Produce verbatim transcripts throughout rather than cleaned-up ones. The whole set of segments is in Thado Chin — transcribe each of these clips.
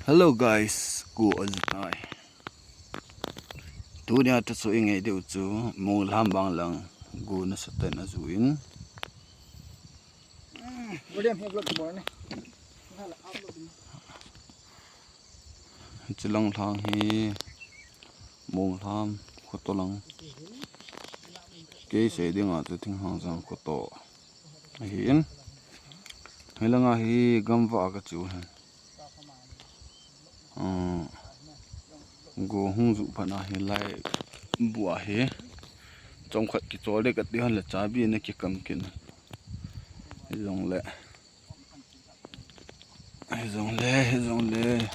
Hello guys, go ajutai. Tunia tachu ingai diu chu Monglam bang lang go nasatah in ajuin. William, he vlog mo ne. Hiche lang lhang hi Monglam khoto lang. Kei sei dinga chu Thinglhang jang khoto ahin. Hilanga hi gamva kachu hin. Ah, go hung ju phat na hilai bua hi. Chomkhat kichol ding kati hon le chabi na kikam kin. Hijongle. Hijongle, hijongle.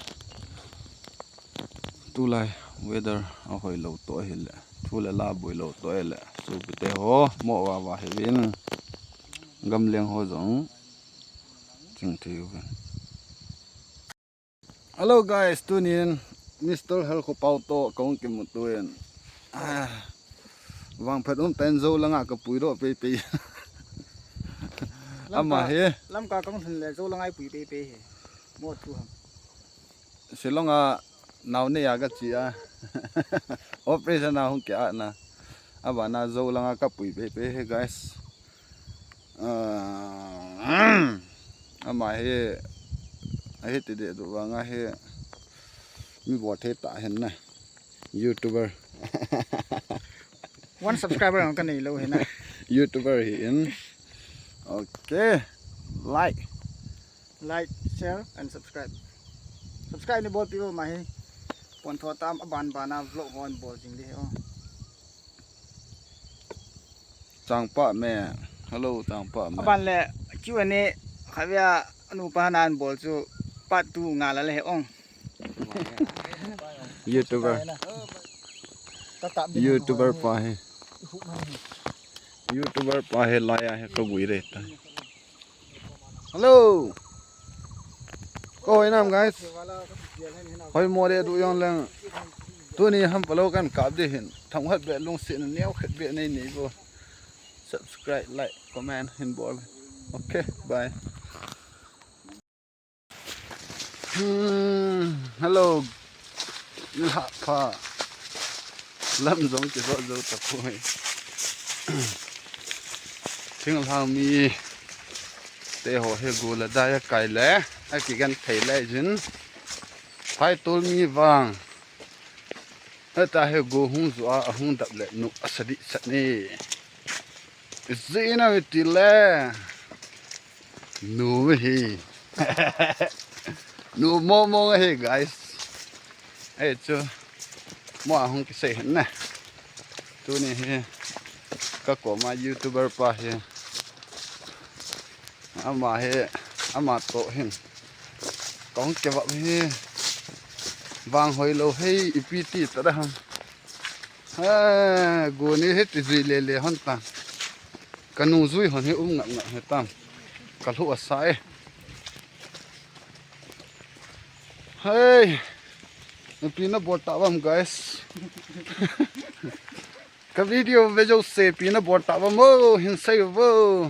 Tulai weather ahoi lou toh ahile. Thu le la boi lou toh ahile. Sopite ho, mo vava hivin. Gamleng ho jong. Ching thei uvin. Hello guys, tunin Mister Halkhopau toh kahung kimuto in. Ah, vangphat um tah in jou langa kapui doh peipei. Ama hi. Lamka kahung lhun le jou langa ipui peipei hi. Mo thu ham. Shillong a nao nei a kache a. Operation a hung kiat na. Abana jou langa kapui peipei hi guys. Ah, ama hi, ahi ti deh duh vanga hi, mi bol thei tah hin na. YouTuber. One subscriber ang kanei lou hin na. YouTuber hi in. Okay. Like. Like, share and subscribe. Subscribe ni bolpi vo ama hi. Pon tho tam aban bana vlog hon bol jing di hi o. Changpa me. Hello, Changpa me. Aban le Q and A khavia anu pa nan bol chu part two nga la le he ong. YouTuber. YouTuber pa he. YouTuber pa he laya he ka gui re ta. Hello. Ko hoi nam guys. Hoi mo de du yong leng. Tuni ham palo kan kap de hin. Thang hat be lung sin neo khat be nei nei bo. Subscribe, like, comment hin bol. Okay, bye. Hmm, hello. Nilhah pha. Lam jong kijot jou tapoi. Thinglhang mi te ho hi go le dai akai le, akigenthei le jin. Phaitol mi vang. Heta hi go hung ju a, ahung dap le nu asa dehset ni. Ijeh inem itile. Nu hi. Nu momo hi guys. Ei chu. Mo ahung kisei hin na. Tuni hi. Ka koma YouTuber pa hi. Ama hi. Ama toh hin. Kahung kivah hi. Vang hoi lou hi ipi ti ta da ham. Ha, go ni hi ti jui le le hon ta. Ka nungjui hon hi um ngap ngap hi tam. Ka lhu asa e. Hei. Ipi na bol ta vam, guys. Ka video ve jouse ipi na bol ta vam o, hin sei vo.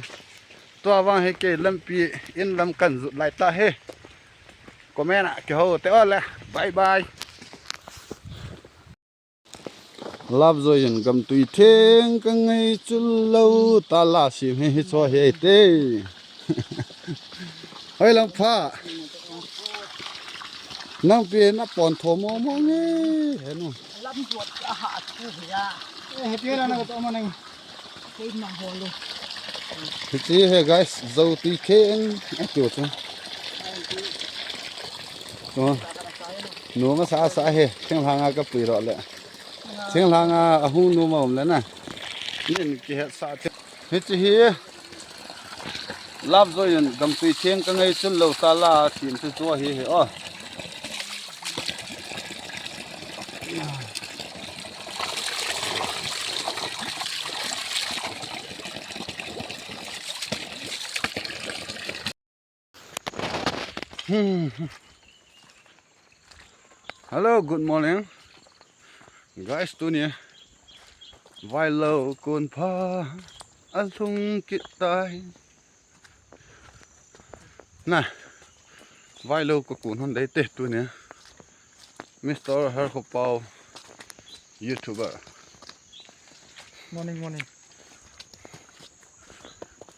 Tua vang hi kei lampi in lam kan jut lai ta hi. Comment a kihou te o le. Bye bye. Love joy in gamtui theng ka ngai chul lou ta la sim hi hi cho hi te. Hoi lang pha. Nang pi na pon tho mo mo nge. He nu. Lam tuat ka ha tu ya. Eh, he pi na na ka to ma nang. Kei nang ho lo. Hiche hi guys, jou tui theng a tiu chu. Chu. Nu masa sa hi, thinglhang a ka pui ro le. Thinglhang a ahung nu ma um le na. Nin kihet sa the. Hiche hi. Love joy in gamtui theng ka ngai chul lou ta la, tim chu chu hi hi o. Hmm. Hello, good morning. Guys, tuni vailou kon pha alhung kit tai. Na, vailou ka kon hon dei te tuni. Mister Harkhopao, YouTuber. Morning, morning.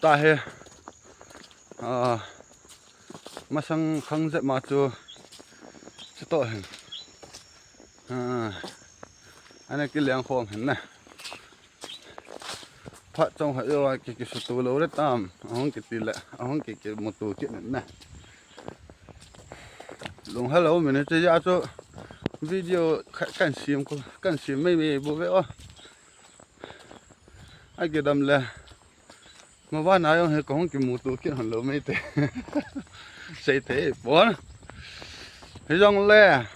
Tahe. Ah, masang khang jep ma chu. Chutoh hin. Ah, ana kiliang khom hin na. Phat chong ha yo ki, kisutu lou le tam. Ahung kiti le, ahung ki, kimutu kit na. Lung hello, minute ja chu video kha-, kan sim ko, kan sim mei mei bou ve o. Akidam le. Mavana jong hi kahung kimutu kit hon lou mei te. Sei te pon. Hijongle.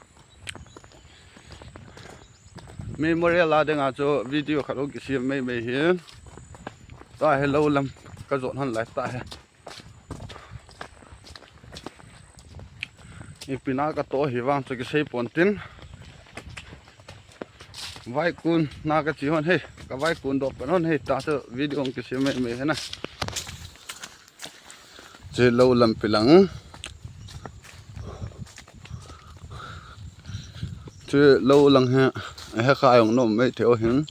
Memorial a dinga chu video khat hung kisim mei mei hi. Tahe lou lam ka jot hon lai tahe. Ipi na ka toh hi vang chu kisei pon tin. Vaikun na ka chi hon he, ka vaikun doh pen hon he, ta chu video hung kisim mei mei he na. Che lou lam pi lang. Che lou lang he, he kha jong nom mei thei o hin.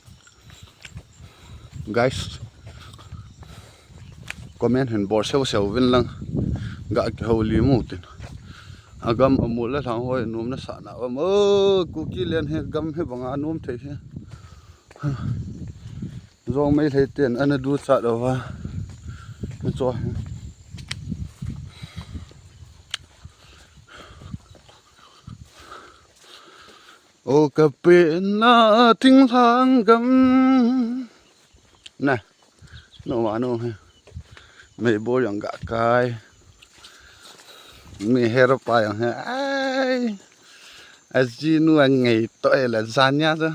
Guys, comment hin bol seu seu vin lang, ga kihoulim u tin. Agam amul le lhang hoi nom nasa na um o, Kuki len hi gam hi banga nom thei hi. Jong mei lhei ten ana duchat uva. Cho hi. O ka pen na thinglhang gam. Na, no ma no he. Mei bol jong ga kai. Mi hero pa jong he. Ai. Ajinu angei to e la jania jo.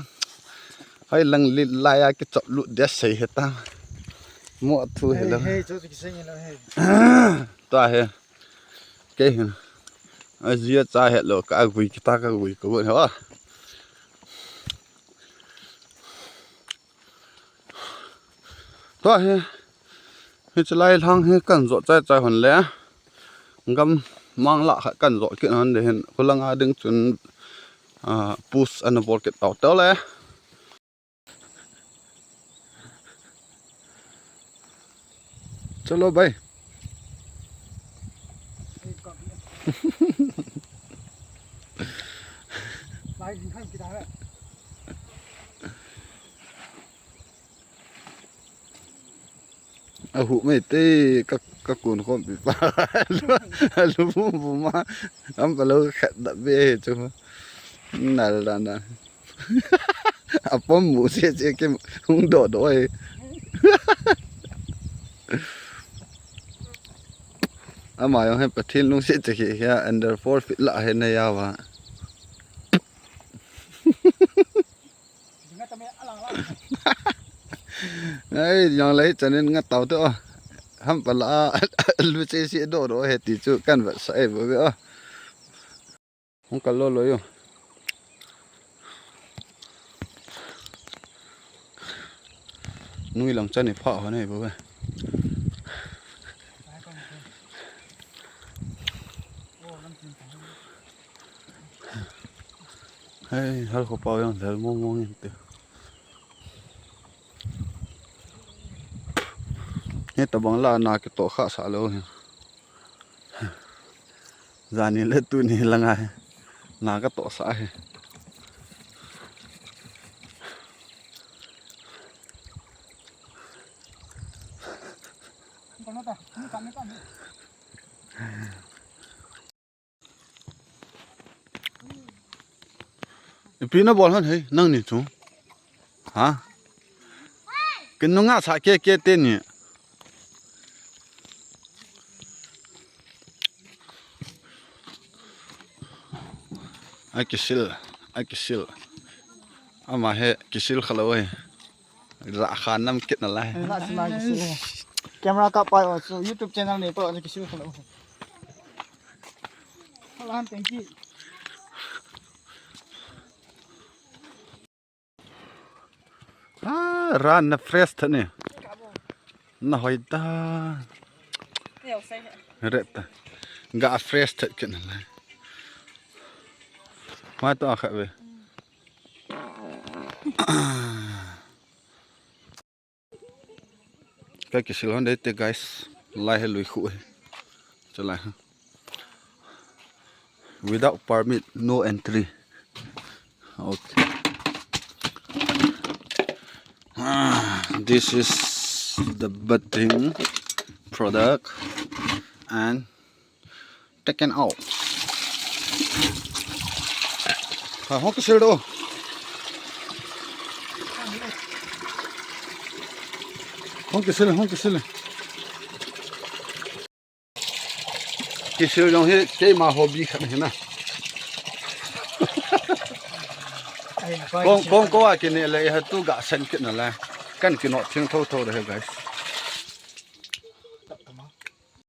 Hoi lang lit lai a kichop lut dia sei he ta. Mo thu he lo. Hey, cho kiseng lo he. Tahe. Kei hin. Ajia cha he lo ka gui kita ka gui ka gui ha. Tua hi, hiche lai lhang hi kan jot chai chai hon le. Gam mang lah khat kan jot kit hon de hin. Khulang a ding chun, ah, push ana bol kit tau tau le. Chalo bhai. Ahu mai te ka, ka kun khom pi pa. Alu bu bu ma. Am pa lo khat da be chu. Na la na. Apom mu se se ke hung do do e. Ama jong he Pathen lungset che khi hia under four feet lah he na ya va. Ai, jong lei chanin nga tau te o. Ham pa la a, lu che si do do he ti chu kan va sa e bo ve o. Hung kal lo lo yo. Nui lang chan i pha ho nei bo ve. Hei, Harkhopao jong lhel mong mong in te. Hitabang la na kitoh kha sa lou hi. Jani le tuni langa hi. Na katoh sa hi. Ipi na bol hon hei, nangni chu. Ha? Kin nunga sa ke ke te ni. A kisil, a kisil. Ama he kisil khalou e. Ra khan nam kit na lai. Nga sila kisil. Camera kap pa o, so YouTube channel nei pa o kisil khalou. Hala han thank you. Ah, ran na fresh tha ni. Na hoi ta. Ret ta. Ga fresh tha kit na lai. Mai to a khat ve. Ka kisil hon dei te guys. Lai he lui khu he. Chalai. Without permit, no entry. Okay. Ah, this is the budding product and taken out. Ha, hong kisil do. Hong kisil, hong kisil. Kisil jong hi keima hobby khat hi na. Kong, kong ko a kine le, ha tu ga sen kit na le. Kan kino thing tho tho de guys.